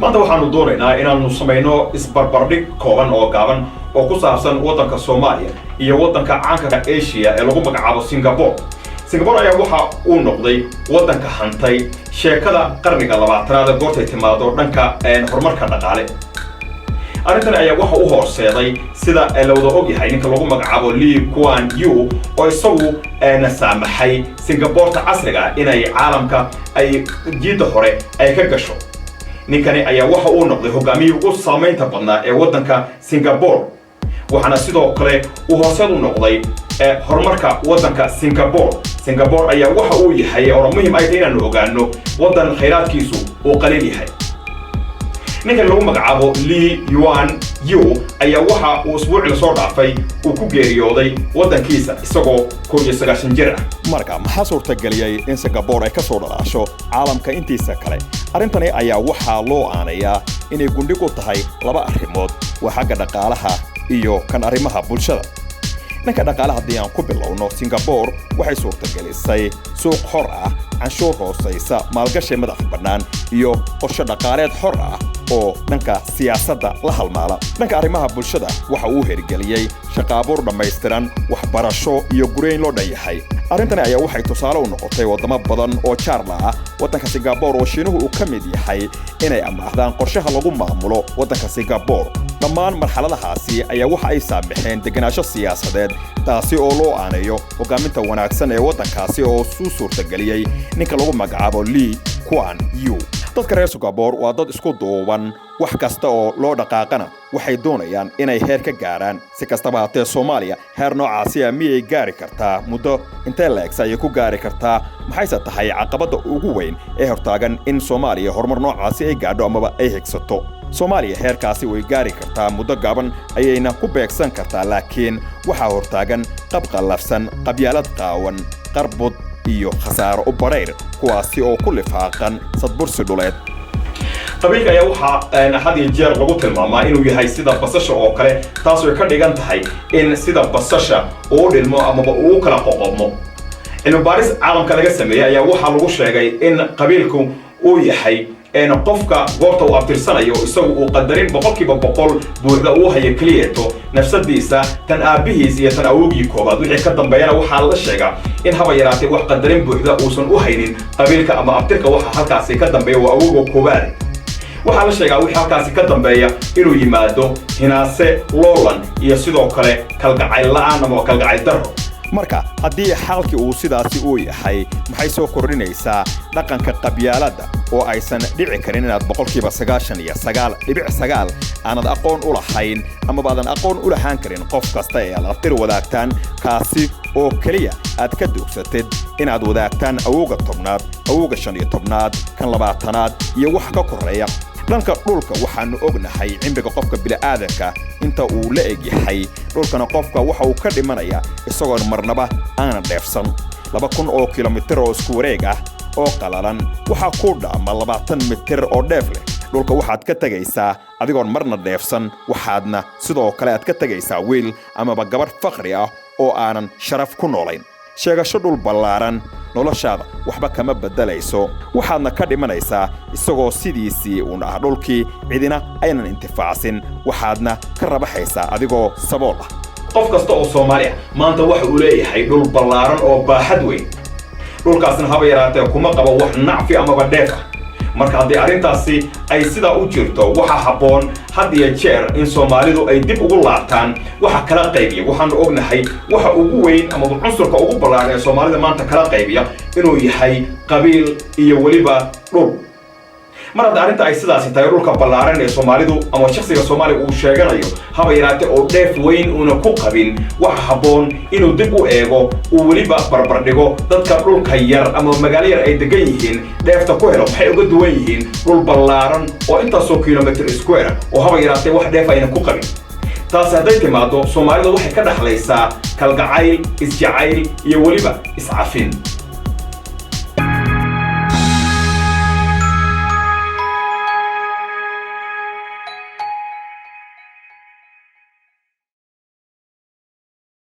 Maanta waxaanu doonaynaa inaanu samayno isbarbardhig kooban oo gaaban oo ku saabsan waddanka Soomaaliya iyo waddanka caanka Asia ee lagu magacaabo Singapore. Singapore ayaa waxa uu noqday waddanka hantay sheekada qarniga 20aad ee goortay timaado dhanka horumarka dhaqaale. Arrintan ayaa waxa u horseeday, sida la wada og yahay, ninka lagu magacaabo Lee Kuan Yew, oo isagu saamaxay Singaboreta casriga inay caalamka ay jiidda hore ay ka gasho. Ninkani ayaa waxa uu noqday hogaamiyihii ugu saamaynta badnaa ee waddanka Singapore, waxaana sidoo kale uu horseed u noqday horumarka waddanka Singapore. Singapore ayaa waxa uu yahay, oo muhiim ay tahay inaanu ogaano, waddan khayraadkiisu uu qaliil yahay. Ninkan lagu magacaabo Lee Kuan Yew ayaa waxa uu isbuucii lasoo dhaafay uu ku geeriyooday waddankiisa isagoo 91 jir ah. Marka maxaa suurtageliyey in Singapore ay ka soo dhalaasho caalamka intiisa kale? Arrintani ayaa waxaa loo aanayaa inay gundhig u tahay laba arrimood: waa xagga dhaqaalaha iyo kan arrimaha bulshada. Dhanka dhaqaalaha haddii aan ku bilowno, Singapore waxay suurtagelisay suuq xor ah, canshuur hoosaysa, maalgashi madax bannaan iyo qorshe dhaqaaleed xor ah oo dhanka siyaasadda la halmaala. Dhanka arrimaha bulshada, waxa uu hirgeliyey shaqo abuur dhammaystiran, waxbarasho iyo gureyn loo dhan yahay. Arrintani ayaa waxay tusaale u noqotay waddamo badan oo jaarla ah waddanka Singapore, oo Shiinuhu uu ka mid yahay, inay amaahdaan qorshaha lagu maamulo waddanka Singapore. Dhammaan marxaladahaasi ayaa waxa ay saamaxeen degenaansho siyaasadeed, taasi oo loo aaneeyo hoggaaminta wanaagsan ee waddankaasi oo suu suurtageliyey ninka lagu magacaabo Lee Kuan Yew. Dadka reer Singapore waa dad isku duuban, wax kasta oo loo dhaqaaqana waxay doonayaan inay heer ka gaaraan. Si kastaba haatee, Soomaaliya heer noocaasi ah miyay gaari kartaa? Muddo intee la-egsa ayay ku gaari kartaa? Maxayse tahay caqabadda ugu weyn ee hortaagan in Soomaaliya horumar noocaasi ay gaadho amaba ay higsato? Soomaaliya heerkaasi way gaari kartaa, muddo gaaban ayayna ku beegsan kartaa, laakiin waxaa hortaagan qab qallafsan, qabyaalad qaawan, qarbud iyo khasaaro u badhayr, kuwaasi oo ku lifaaqan sadbursi dhuleed. Qabiilka ayaa waxaa had iyo jeer lagu tilmaamaa inuu yahay sida basasha oo kale, taasoo ka dhigan tahay in sida basasha uu dhilmo amaba uu kala qoqobmo. Cilmi baaris caalamka laga sameeyey ayaa waxaa lagu sheegay in qabiilku uu yahay qofka goorta uu abtirsanayo isagu uu qadarin 100% buuxda uu hayo keliyeeto nafsadiisa, tan aabbihiis iyo tan awogii koobaad. Wixii ka dambeeyana waxaa la sheegaa in haba yaraatee wax qadarin buuxda uusan u haynin qabiilka ama abtirka. Waxa halkaasi ka dambeeya waa awowga koowaad. Waxaa la sheegaa wixii halkaasi ka dambeeya inuu yimaado hinaase, loolan iyo sidoo kale kalgacayl la'aan ama kalgacayl darro. Marka haddii xaalkii uu sidaasi uu yahay, maxay soo kordhinaysaa dhaqanka qabyaaladda oo aysan dhici karin inaad 99.9% aanad aqoon u lahayn amaba aadan aqoon u lahaan karin qof kasta ee aad abtir wadaagtaan, kaasi oo keliya aad ka duugsatid inaad wadaagtaan awowga 10aad, awowga 15aad, kan 20aad iyo wax ka korreeya? Dhanka dhulka, waxaannu ognahay cimriga qofka bini'aadanka inta uu la eg yahay. Dhulkana qofka waxa uu ka dhimanayaa isagoon marnaba aanan dheefsan. 2000 oo kilomitir oo isku wareeg ah oo qalalan waxaa ku dhaama 20 mitir oo dheef leh. Dhulka waxaad ka tegaysaa adigoon marna dheefsan, waxaadna sidoo kale aad ka tegaysaa wiil amaba gabadh faqri ah oo aanan sharaf ku noolayn. Sheegasho dhul ballaaran noloshaada waxba kama beddelayso, waxaadna ka dhimanaysaa isagoo sidiisii uun ah dhulkii, cidina aynan intifaacsin, waxaadna ka rabaxaysaa adigoo sabool ah. Qof kasta oo Soomaali ah maanta waxa uu leeyahay dhul ballaaran oo baaxad weyn. Dhulkaasna haba yaraatee kuma qabo wax nacfi amaba dheef ah. Marka haddii arrintaasi ay sidaa u jirto, waxaa habboon had iyo jeer in Soomaalidu ay dib ugu laabtaan waxa kala qaybiya. Waxaanu ognahay waxa ugu weyn amaba cunsurka ugu ballaaran ee Soomaalida maanta kala qaybiya inuu yahay qabiil iyo weliba dhul. Mar hadda arrinta ay sidaasi tahay, dhulka ballaaran ee Soomaalidu ama shaksiga Soomaaliga uu sheeganayo haba yaraatee oo dheef weyn uuna ku qabin, waxa habboon inuu dib u eego, uu weliba barbardhigo dadka dhulka yar ama magaalo yar ay degan yihiin dheefta ku helo maxay uga duwan yihiin dhul ballaaran oo intaasoo kilometer square oo haba yaraatee wax dheef ayna ku qabin. Taasi hadday timaado, Soomaalida waxay ka dhaxlaysaa kalgacayl, isjacayl iyo weliba iscafin.